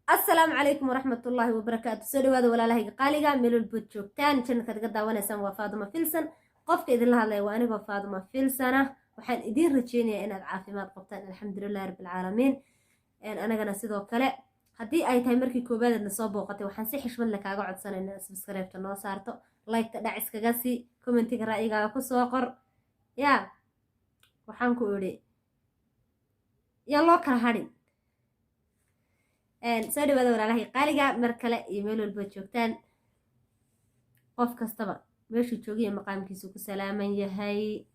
Asalaamu calaykum waraxmatullaahi wabarakaatu. Soo dhawaada walaalahayga qaaliga, meel walbood joogtaan. Channelkaad iga daawanaysaan waa Faaduma Filsan. Qofka idinla hadlaya waa anigoo Faaduma Filsana. Waxaan idiin rajeynayaa inaad caafimaad qabtaan. Alxamdulilahi rabbilcaalamiin. Anagana sidoo kale. Haddii ay tahay markii koowaad aadna soo booqatay, waxaan si xishmad leh kaaga codsanaynaa subscribe-ta noo saarto, like-ta dhac iskaga sii, commentiga ra'yigaaga ku soo qor. Yaa waxaan ku idhi, yaan loo kala hadhin. Soo dhawaada walaalahay qaaliga, mar kale iyo meel walbood joogtaan. Qof kastaba meeshuu joogiya maqaamkiisu ku salaaman yahay.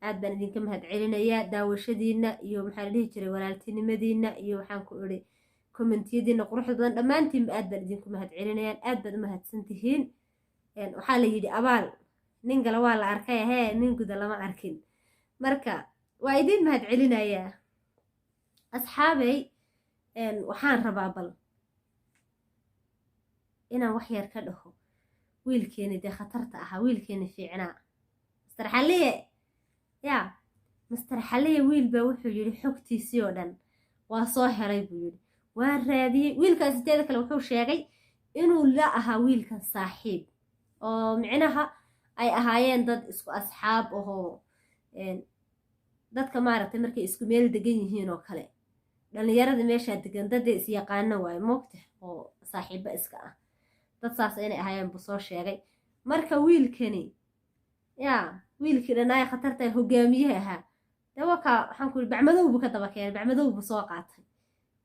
Aad baan idinka mahad celinayaa daawashadiina iyo, maxaa la dhihi jiray, walaaltinimadiina iyo, waxaan ku idhi, commentiyadiina quruxda badan. Dhammaantiinba aad baan idinku mahad celinayaan. Aad baad u mahadsan tihiin. Waxaa la yidhi, abaal nin gala waa la arkay, hee, nin guda lama arkin. Marka waa idiin mahad celinayaa, asxaabey. Waxaan rabaa bal inaan wax yar ka dhaho wiilkeeni dee khatarta ahaa, wiilkeeni fiicnaa, Master Xalliye. Yaa Master Xalliye, wiil baa wuxuu yidhi xogtiisii oo dhan waa soo helay buu yidhi, waan raadiyey wiilkaasi. Teeda kale, wuxuu sheegay inuu la ahaa wiilkan saaxiib, oo micnaha ay ahaayeen dad isku asxaab ahoo, dadka maaragtay markay isku meel degan yihiin oo kale, dhallinyarada meeshaa degan dadee is yaqaano waayo, moogta, oo saaxiibo iska ah. Dad saas inay ahaayeen buu soo sheegay. Marka wiilkani, yaa wiilkii dhanaaya khatarta hogaamiyaha ahaa dee, wakaa, waxaan ku yidhi, bacmadow buu ka daba keenay, bacmadow buu soo qaatay.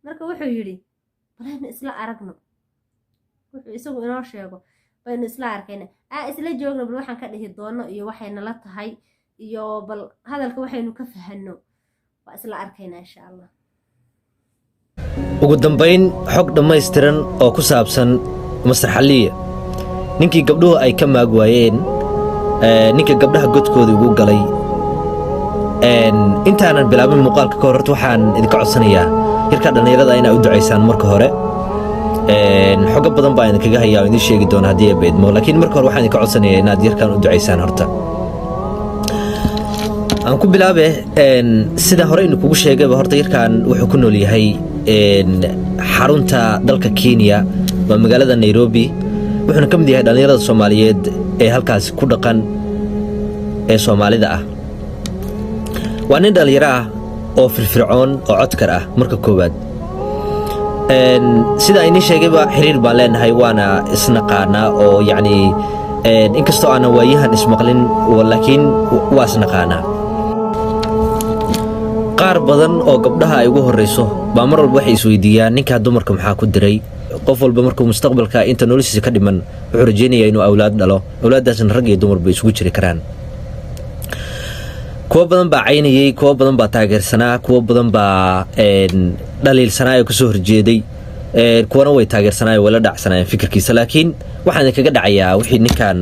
Marka wuxuu yidhi, balaynu isla aragno, wuxuu isagu inoo sheego baynu isla arkayna, aa isla joogno, bal waxaan ka dhihi doono iyo waxayna la tahay iyo bal hadalka waxaynu ka fahanno waa isla arkaynaa, insha Allah. Ugu dambayn, xog dhammaystiran oo ku saabsan Master Xalliye, ninkii gabdhuhu ay ka maag waayeen, ninka gabdhaha godkooda ugu galay. Intaanan bilaabin muuqaalka ka hor, horta waxaan idinka codsanayaa yarkaa dhallinyarada inaa u ducaysaan. Marka hore xogo badan baa idinkaga hayaa oo idiin sheegi doona haddii ay beedmo, laakiin marka hore waxaan idinka codsanayaa inaad yarkaan u ducaysaan. Horta aan ku bilaabe, sida hore inu kugu sheegayba, horta yarkan wuxuu ku nool yahay xarunta dalka Kenya, waa magaalada Nairobi. Wuxuuna ka mid yahay dhallinyarada Soomaaliyeed ee halkaasi ku dhaqan ee Soomaalida ah. Waa nin dhallinyaro ah oo firfircoon oo codkar ah. Marka koowaad, sida aynii sheegayba, xiriir baan leenahay, waana isnaqaanaa, oo yacni inkastoo aanan waayahan ismaqlin, laakiin waa isnaqaanaa. Qaar badan oo gabdhaha ay ugu horreyso baa mar walba waxay isweydiiyaan, ninkaa dumarka maxaa ku diray? Qof walba markuu mustaqbalka inta noloshiisa ka dhiman wuxuu rajaynayaa inuu awlaad dhalo, awlaaddaasna rag iyo dumarba isugu jiri karaan. Kuwo badan baa caynayey, kuwo badan baa taageersanaa, kuwo badan baa dhaliilsanaa ee kasoo horjeeday, kuwana way taageersanaayo, way la dhacsanaayeen fikirkiisa. Laakiin waxaan idinkaga dhacayaa wixii ninkan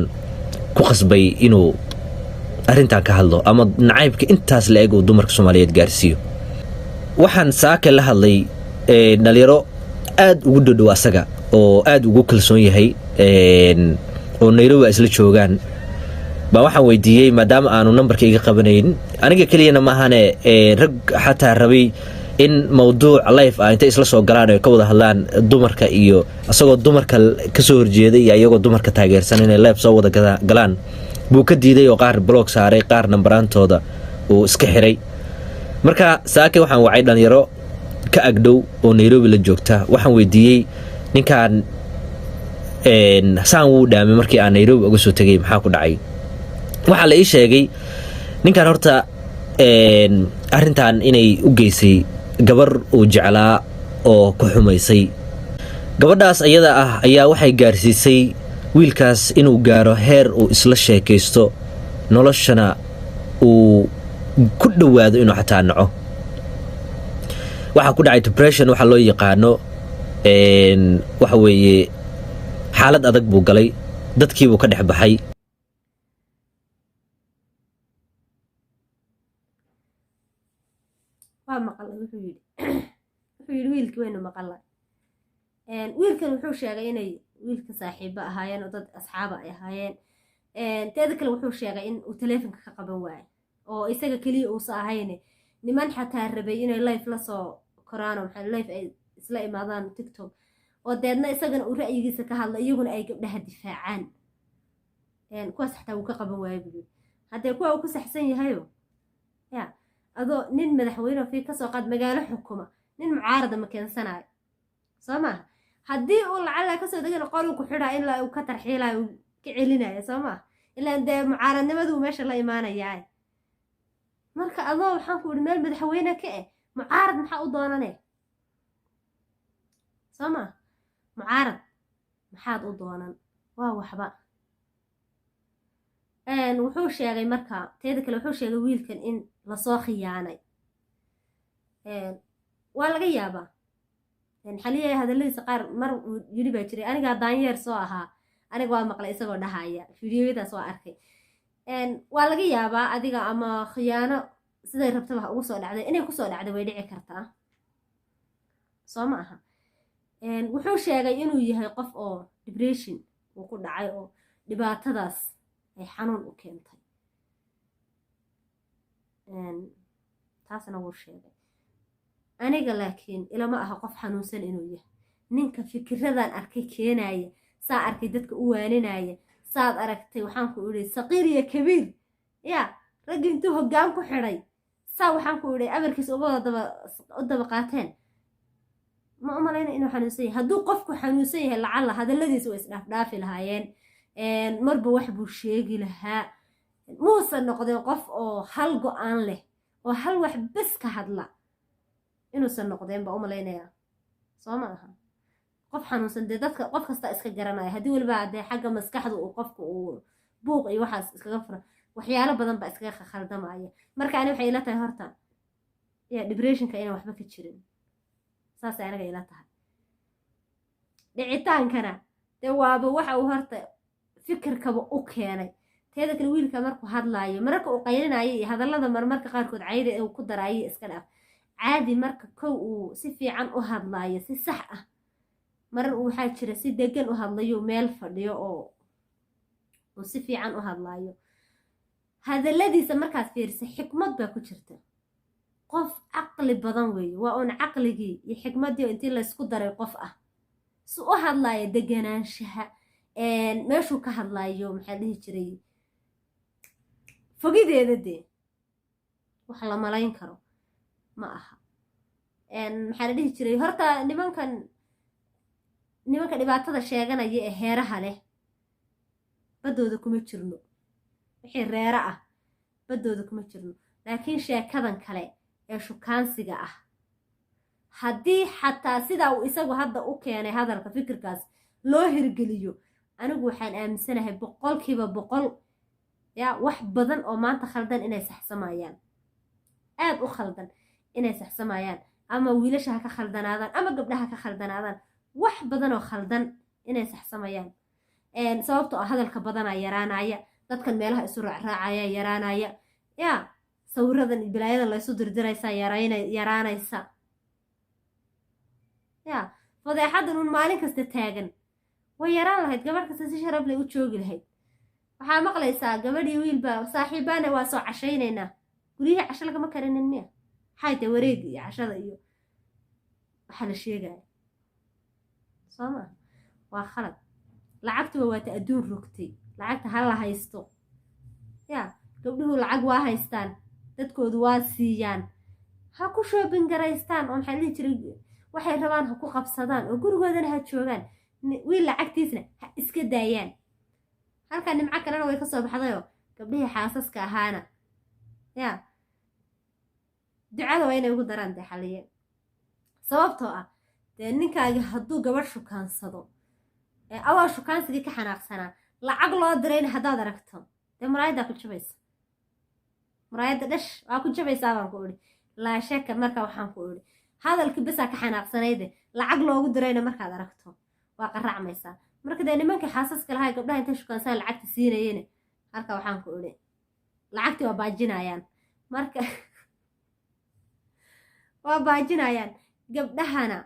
ku qasbay inuu arrintan ka hadlo ama nacaybka intaas la eg uu dumarka Soomaaliyeed gaarsiiyo. Waxaan saaka la hadlay dhalinyaro aad ugu dhodhow asaga oo aad ugu kalsoon yahay oo Nairobi isla joogaan baa waxaan weydiiyey, maadaama aanu nambarka iga qabanayn, aniga keliyana maahane, rag xataa rabay in mawduuc live ah intay isla soo galaan oo ka wada hadlaan dumarka iyo isagoo dumarka kasoo horjeeday iyo iyagoo dumarka taageersan inay live soo wada galaan buu ka diiday, oo qaar block saaray, qaar nambaraantooda uu iska xiray. Marka saake waxaan wacay dhalinyaro ka agdhow oo Nairobi la joogta. Waxaan weydiiyey, ninkan saan wuu dhaamay markii aan Nairobi uga soo tegay, maxaa ku dhacay? Waxaa la ii sheegay ninkan horta arrintan inay u geysay gabar uu jeclaa oo ku xumaysay. Gabadhaas ayada ah ayaa waxay gaarsiisay wiilkaas inuu gaaro heer uu isla sheekaysto, noloshana uu ku dhowaado inuu xataa naco. Waxaa ku dhacay depression waxaa loo yaqaano. Waxa weeye xaalad adag buu galay, dadkiibuu ka dhex baxay. Waa maqalay wuxuu yidhi wiilkii, waynu maqalay. Wiilkan wuxuu sheegay inay wiilka saaxiibo ahaayeen oo dad asxaaba ay ahaayeen. Teeda kale, wuxuu sheegay in uu taleefonka ka qaban waayo, oo isaga keliya uusa ahayne, niman xataa rabay inay live la soo koraan oo maxaa live ay isla imaadaan TikTok. Oo deedna isagana uu ra'yigiisa ka hadlo, iyaguna ay gabdhaha difaacaan. Kuwaas xataa wuu ka qaban waayo, buu yiri. Haddee kuwa uu ku saxsan yahayo, ya adoo nin madaxweyne fii kasoo qaad magaalo xukuma, nin mucaarada ma keensanayo, soo maaha? Haddii uu lacala kasoo degana, qoluu ku xidhaa ilaa uu ka tarxiilayo, uu ka celinayo, soo maaha? Ilaa dee mucaaradnimaduu meesha la imaanayaa. Marka adoo, waxaan ku idhi, meel madaxweyne ka eh, mucaarad maxaa u doonane? Soo maa? Mucaarad maxaad u doonan? Waa waxba. Wuxuu sheegay marka, teeda kale, wuxuu sheegay wiilkan in lasoo khiyaanay. Waa laga yaabaa. Xaliya hadalladiisa qaar mar uu yidhi baa jiray, "Anigaa daanyeer soo ahaa." Aniga waa maqlay isagoo dhahaya, fiidiyoyadaas waa arkay. Waa laga yaabaa adiga ama khiyaano siday rabtaba ha ugu soo dhacday, inay kusoo dhacday way dhici kartaa, soo ma aha? Wuxuu sheegay inuu yahay qof oo depression uu ku dhacay oo dhibaatadaas ay xanuun u keentay. Taasna wuu sheegay. Aniga laakiin ilama aha qof xanuunsan inuu yahay. Ninka fikiradan arkay keenaya, saa arkay dadka u waaninaya, saad aragtay, waxaan ku idhi, saqiir iyo kabiir, ya raggii intuu hoggaan ku xidhay, saa waxaan ku idhi amarkiisa uga wada daba u daba qaateen, ma u malayna inuu xanuunsan yahay. Hadduu qofku xanuunsan yahay, lacalla hadalladiisa way isdhaafdhaafi lahaayeen, marba wax buu sheegi lahaa. Muusan noqdeen qof oo hal go-aan leh oo hal wax bes ka hadla inuusan noqdeen baa u malaynayaa, soo ma aha? Qof xanuunsan dee dadka qof kasta iska garanaya. Haddii weliba dee xagga maskaxda uu qofku uu buuq iyo waxaas iskaga fura, waxyaalo badan baa iskaga khaldamaya. Marka ani waxay ila tahay horta ya depressionka inaan waxba ka jirin, saasay aniga ila tahay. Dhicitaankana dee waaba waxa uu horta fikirkaba u keenay. Teeda kale, wiilka markuu hadlaayo, mararka uu qaylinayo iyo hadallada marmarka qaarkood cayda ee uu ku daraayo iska dhaaf, caadi marka kow uu si fiican u hadlaayo, si sax ah, marar uu waxaa jira si degan u hadlayo, meel fadhiyo oo uu si fiican u hadlaayo, hadalladiisa markaad fiirisa xikmad baa ku jirta. Qof caqli badan weeye. Waa uun caqligii iyo xikmaddii intii laysku daray qof ah. Si u hadlaayo, deganaanshaha meeshuu ka hadlaayo, maxaa dhihi jiray, fogideeda dee wax la malayn karo ma aha. Maxaa la dhihi jiray, horta nimankan, nimanka dhibaatada sheeganaya ee heeraha leh, baddooda kuma jirno. Wixii reero ah baddooda kuma jirno. Laakiin sheekadan kale ee shukaansiga ah, haddii xataa sidaa uu isagu hadda u keenay hadalka, fikirkaas loo hirgeliyo, anigu waxaan aaminsanahay 100% ya wax badan oo maanta khaldan inay saxsamayaan, aad u khaldan inay saxsamayaan. Ama wiilasha ha ka khaldanaadaan ama gabdhaha ka khaldanaadaan, wax badan oo khaldan inay saxsamayaan, sababtoo ah hadalka badanaa yaraanaya, dadkan meelaha isu raacraacaya yaraanaya, ya sawiradan iyo bilaayadan laysu dirdiraysaa yaraanaysa, ya fadeexadan uun maalin kasta taagan way yaraan lahayd. Gabadh kasta si sharaf leh u joogi lahayd. Waxaa maqlaysaa gabadhii wiilba saaxiibaana, "Waa soo cashaynaynaa." Guryihii casho lagama karinin miya? Maxay tahay wareegi iyo cashada iyo waxaa la sheegaya? Soo maa? Waa khalad. Lacagtuba waata adduun rogtay. Lacagta ha la haysto. Ya gabdhuhu lacag waa haystaan, dadkoodu waa siiyaan, ha ku shopping garaystaan oo, maxaa dhihi jiray, waxay rabaan ha ku qabsadaan oo gurigoodana ha joogaan, wiil lacagtiisna ha iska daayaan. Halkaa nimco kalena way ka soo baxdayoo gabdhihii xaasaska ahaana ya ducada waa inay ugu daraan dee Xaliye, sababtoo ah dee ninkaagi hadduu gabadh shukaansado ee awaa shukaansigii ka xanaaqsanaa, lacag loo dirayna haddaad aragto, dee muraayaddaa ku jabaysa, muraayadda dhash waa ku jabaysaa baan ku idhi, laa shaka. Marka waxaan ku idhi, hadalkii basaa ka xanaaqsanayde, lacag loogu dirayna markaad aragto waa qaracmaysaa. Marka dee nimankii xaasaska lahaa gabdhaha intay shukaansaan lacagta siinayeen, halka waxaan ku idhi lacagtii waa baajinayaan. Marka waa baajinayaan. Gabdhahana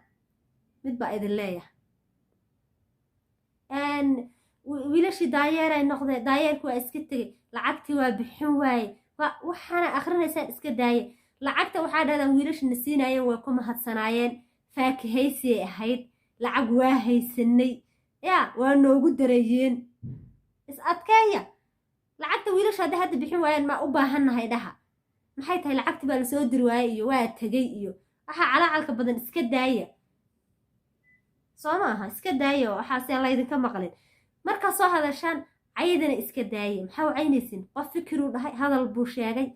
mid baa idin leeyahay: wiilashii daayeeray noqdeen, daayeerki waa iska tegey, lacagtii waa bixin waaye, waxaana akhrinaysaan iska daaye. Lacagta waxaa dhahdaan wiilashina siinaayeen way ku mahadsanaayeen, faakihaysiay ahayd. Lacag waa haysanay, yaa waa noogu darayeen. Is adkeeya. Lacagta wiilasha hadday hadda bixin waayaan, maa u baahannahay dhaha. Maxay tahay lacagti baa lasoo diri waayey iyo waa tegey iyo waxaa calaacalka badan iska daaya. Soo ma aha? Iska daaya oo waxaase aan laydinka maqlin. Markaa soo hadashaan, caydana iska daaya. Maxaa u caynaysin qof? Fikiruu dhahay, hadal buu sheegay.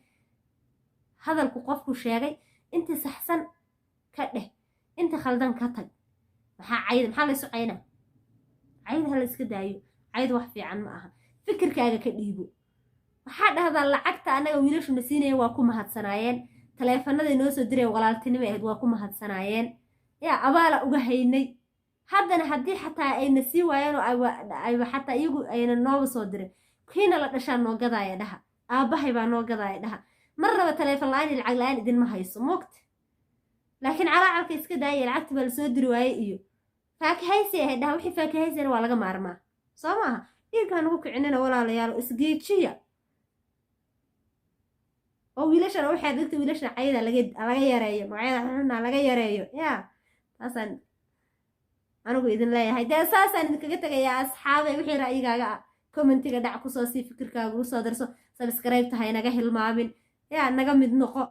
Hadalku qofku sheegay intii saxsan ka dheh, inta khaldan ka tag. Maxaa cayda? Maxaa laysu caynaa? Cayda ha la iska daayo. Cayda wax fiican ma aha. Fikirkaaga ka dhiibo. Waxaa dhahdaa, lacagta annaga wiilashuna siinaya waa ku mahadsanaayeen, taleefanaday noo soo direen walaaltinimay ahayd, waa ku mahadsanaayeen, yaa abaala uga haynay. Haddana haddii xataa ayna sii waayeen oo ayba xataa iyagu ayna nooba soo dirin, kiina la dhashaa noo gadaaya dhaha, aabbahay baa noo gadaaya dhaha. Marnaba taleefon la-aan iyo lacag la-aan idinma hayso moogta, laakiin calaacalka iska daaya. Lacagti baa lasoo diri waaye iyo faakahaysi ahayd dhaha. Wixii faakahaysana waa laga maarmaa, soo maaha? Dhiigkaa nagu kicinina, walaalayaal. Isgeejiya oo wiilashana waxaa dhigta, wiilashana cayada laga yareeyo, magacyada xunxuna laga yareeyo. Yaa taasaan anigu idin leeyahay. Dee saasaan idinkaga tegayaa, asxaabay. Wixii ra'yigaaga ah commentiga dhac kusoo sii, fikirkaaga usoo darso. Subscribe tahay naga hilmaamin, yaa naga mid noqo.